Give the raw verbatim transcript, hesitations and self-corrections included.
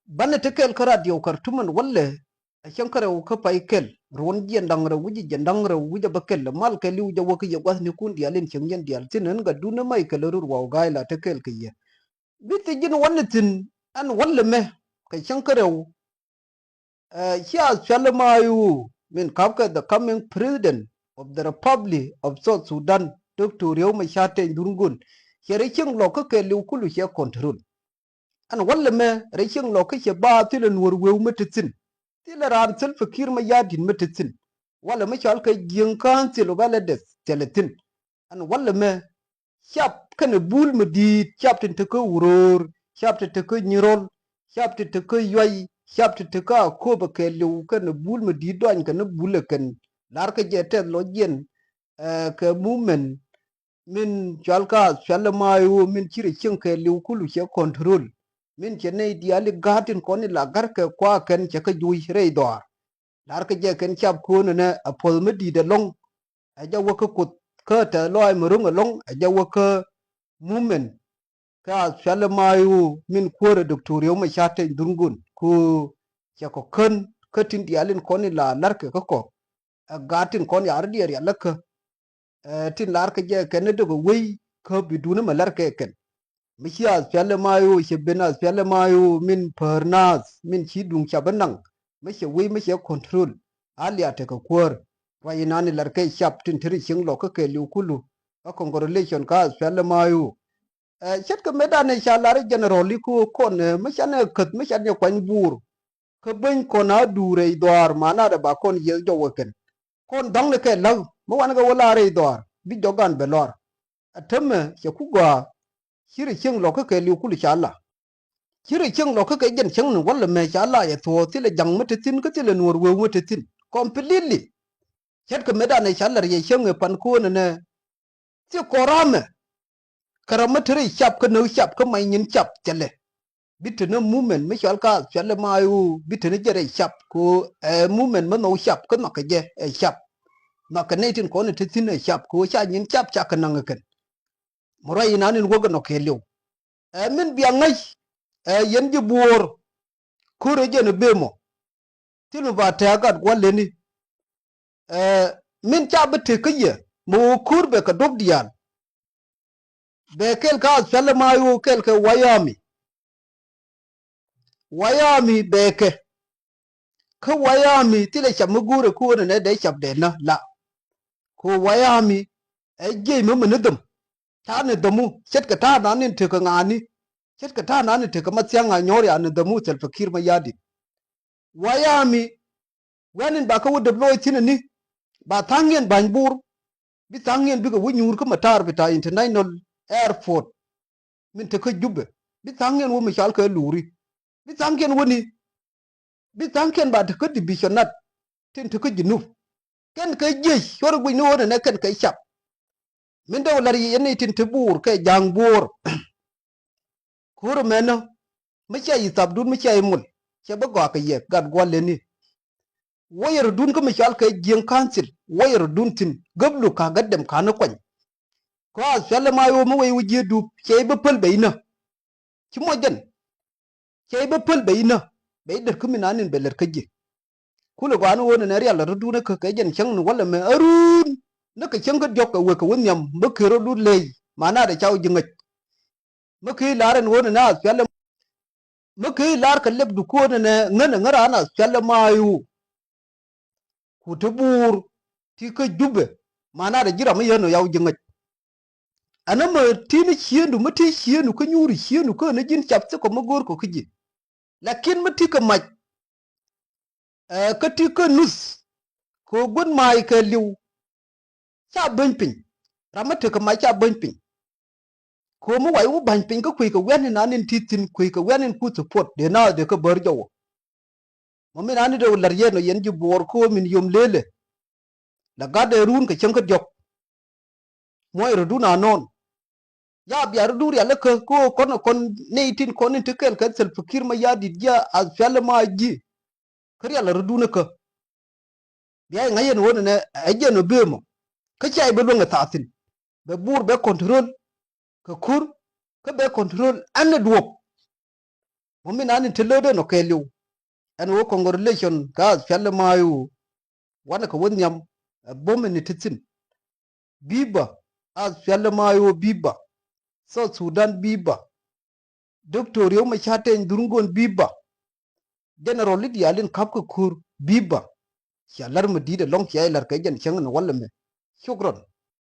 Banɛ ti kɛl kä radio Khartoum ɛn walɛ, a cäŋ kä rɛw kä pay kɛl, ruɔ̱n jiɛn da̱ŋ rɛw wi̱c jiɛn da̱ŋ rɛw wi̱c a bä kɛl, mal kɛl i̱ wi̱c a wä kä yɛ gua̱thni kun diaal in cieŋ yɛn diaal thi̱n ɛn gat dun ɛ may kɛl rut waw ga̱a̱c la ti kɛl kɛ yɛ. Bi thi ji̱n walɛ thi̱n ɛn walɛ mɛ kɛ cäŋ kä rɛw. Ɛ, ci Australia Mayu min kapkɛ the coming president of the Republic of South Sudan, Doctor Riek Machar Teny Dhurgon, cɛ rɛ cieŋ lɔk kä kɛɛliw kulu cɛ control. Ɛn walɛ mɛ rɛ cieŋ lɔk kä cɛ ba thilɛ nuɔr weu mi ti thi̱n, thilɛ raan Salva Kiir Mayardit mi ti thi̱n. Walɛ mi cɔal kɛ Jieng Council of Elders thilɛ thi̱n. Ɛn walɛ mɛ cap kɛnɛ bul mi di̱i̱t, cap tin te kä Uror, cap tin te kä Nyirol, cap tin te kä Yuay, cap tin te kä Akobo kɛɛliw kɛnɛ bul mi di̱i̱t dɔany kɛnɛ bul ɛ kɛn. Lar kä jɛ tɛth lɔ jiɛn, ɛ, kɛ movement min cual kä Australia Mayo min ci rɛ cieŋ kɛɛliw kulu cɛ control. Min cɛ nɛy diaal i̱ ga̱a̱t tin kɔn i̱ la ga̱r kɛ kua kɛn cɛ kä juuc rɛy dhɔaar. Lar kä jɛ kɛn cap ko̱n ɛnɛ a puɔth mi di̱i̱t ɛlɔ̱ŋ. Ɛ jɛ wä kä Kuoth kä tɛth lɔaac mi ro̱ŋ ɛlɔ̱ŋ, ɛ jɛ wä kä movement kä Australia Mayo min kuäärɛ Doctor Riek Machar Teny Dhurgon. Ku cɛ kɔ kän kä tin diaal in kɔn i̱ la la̱rkɛ kä kɔ. Ɛ gaat tin kɔn ya̱r diɛɛr rial lä kä. Ɛ, tin lar kä jɛ kɛn ni dök ɛ wei kä bi dun ni mɛ lar kɛ kɛn. Mi ci Australia Mayo, cɛ ben Australia Mayo min päär naath, min ci duŋ cap bi naŋ. Mi cɛ wei, mi cɛ control. A liaat tekɛ kuäär. Ruac inan i̱ lar kɛ cap tin te ri cieŋ lɔk kä kɛɛliw kulu. Kä congratulation kä Australia Mayo. Ɛ, ce̱tkɛ mëëdan ɛ ca lar i̱ general i̱ kä kɔn, ɛ, mi canɛ käth, mi canɛ kuany buur. Kä beny kɔn a duur rɛy dhɔaar, manadɛ ba kɔn yieth jɔwä kɛn. Kɔn dhɔ̱ŋ ni kɛ läk mi wanɛ kɛ wä la rɛy dhɔaar bi jɔk gan bɛ lɔr. A tämɛ cɛ ku gɔaa. Ci rɛ cieŋ lɔk kä kɛ liw kul ca la. Ci rɛ cieŋ lɔk kä kɛ jɛn cäŋ ni walɛ mɛ ca la yɛ thuɔɔ thilɛ ja̱ŋ mi te thi̱n kä thilɛ nuɔr weu mi te thi̱n. Completely. Ce̱tkɛ mëëdan ɛ ca la rɛ cieŋ ɛ pan ko̱o̱n ɛnɛ. Thik kɔramɛ. Kɛ ram mi te rɛy cap kä näk cap kä mac nyin cap thilɛ. Bi te ni movement mi cɔal kä Australia Mayo, bi te ni jɛ rɛy cap ko, ɛ, movement mi nhɔw cap kä nhɔk kɛ jɛ ɛ cap. Nhɔk kɛ nɛy tin kɔn in te thi̱n ɛ cap ko ca nyin cap ca kɛ naŋ kɛn. Mi ruac inan in wäk inɔ kɛɛliw. Ɛ, min bia ŋäc, ɛ, yɛn ji̱ buɔɔr. Ko̱r ɛ jɛn ɛ bee mɔ. Thil mi ba tɛ̈k gat gua̱leni. Ɛ, min ca bi tek kä yɛ mi ɣöö ko̱r bɛ kɛ duɔ̱p diaal. Bɛ kɛl kä Australia Mayo kɛl kɛ White Army. White Army bɛ kɛ. Kä White Army thilɛ cap mi go̱o̱rɛ ko̱o̱n ɛnɛ dee cap dee nä la. Ko White Army ɛ jiɛc mi mi ni dhäm. Ta̱a̱ ni dhämu ce̱tkɛ ta̱a̱ nan in tekɛ ŋa̱a̱ni. Ce̱tkɛ ta̱a̱ nan in tekɛ ma thia̱ŋ a nyɔ̱ɔ̱r ya ni dhämu Salva Kiir Mayardit. White Army wɛn in ba kä wä deploy thi̱n ani. Ba tha̱a̱ŋ yɛn ba̱ny buur. Bi tha̱a̱ŋ yɛn bikɛ wä nyuur kä mataar bi ta̱a̱ international airport. Min te kä Jubɛ. Bi tha̱a̱ŋ yɛn wä mi cɔal kɛ Luri. Bi tha̱a̱ŋ yɛn wä ni. Bi tha̱a̱ŋ kɛn ba te kä division nat tin te kä Junub. Kɛn kɛ jiec cuɔr guic ni ɣöö nɛnɛ kɛn kɛ cap. Min dee wä la̱r yɛ ni tin te buur kɛ ja̱a̱ŋ buur. Ko̱r mɛnä mi cia yi thapdun mi cia yi mul. Cɛ bi gɔaa kɛ yɛ gat gua̱leni. Wä yɛ rɔ̱dun kä mi cɔal kɛ Jiɛŋ Council wä yɛ rɔ̱dun thi̱n gäp luk ka̱ gät dem ka̱n ni kuany. Kä Australia Mayo mi wä yi wä jiee dup cɛ yi bi päl bɛ inä. Ci mɔ jɛn. Cɛ i̱ bä päl bɛ inä bɛ i̱ där kä mi nanin bɛ lät kä ji̱. Kulɛ gɔaa ni ɣöö nɛnɛ rial la rɔ̱dun kä kɛ jɛn cäŋ ni walɛ mɛ arun. Ni kɛ cäŋ kä diɔ̱k kɛ wek kɛ wä nhiam mä kër rɔ̱dun ley. Manadɛ ca wä ji̱ ŋäc. Mä kɛ i̱ la̱r ɛn ɣöö nɛnɛ Australia. Mä kɛ i̱ la̱r kɛ lɛpdu kä ɣöö nɛnɛ ŋän ɛ ŋän raan Australia Mayo. Ku ti buur ti kä Jubɛ. Manadɛ ji̱ ram mi yän ɔ yaw ji̱ ŋäc. Ɛn ɛmɛ ti ni ciëëndu mi ti ciëëndu kä nyuuri ciëëndu kä ni ji̱n cap thikɔ mi go̱o̱r kɔ kä ji̱. Lakin mi ti kɛ mac. Ɛ, kä ti kä nuth. Kɛ ɣöö gua̱n ma̱a̱c kɛ li̱w. Ca beny piny. Ram mi tekɛ mac ca beny piny. Kɛ ɣöö mi wac wä ba̱ny piny kä kui̱ kɛ wian in an in ti thi̱n kui̱ kɛ wian in ku support dee naath dee kä bär jɔwä. Mɔ min an in dee wä la̱r yɛn ɔ yɛn ji̱ buɔɔr kä ɣöö min yom lele. La gat dee run kɛ cäŋ kä diɔ̱k. Muɔc rɔ̱dun anɔn. Ya bia rɔ̱dun rial kä kä kɔn kɔn nɛy tin kɔn in ti kɛl kɛ Salva Kiir Mayardit ji̱ Australia ma ji̱. Kä rial rɔ̱dun kä. Bia i̱ ŋa̱c yɛn ɣöö nɛnɛ ɛ jɛn ɔ bee mɔ. Kä cia i̱ bɛ luäŋ ɛ thathin. Bɛ buur bɛ control. Kɛ kur. Kä bɛ control ɛn ɛ duɔ̱ɔ̱p. Ɔ min an in te löödɛ nɔ kɛɛliw. Ɛn ɣöö congratulation kä Aspial Mayo. Wanɛ kɛ wä nhiam ɛ bo̱mɛ ni te thi̱n. Biba. Aspial Mayo biba. South Sudan biba. Doctor Riek Machar Teny Dhurŋ Gun biba. General Idial in ka̱p kɛ kuur biba. Cia la̱r mi di̱i̱t ɛlɔ̱ŋ cia jɛ la̱r kɛ jɛn cäŋ ni walɛ mɛ. Shukran.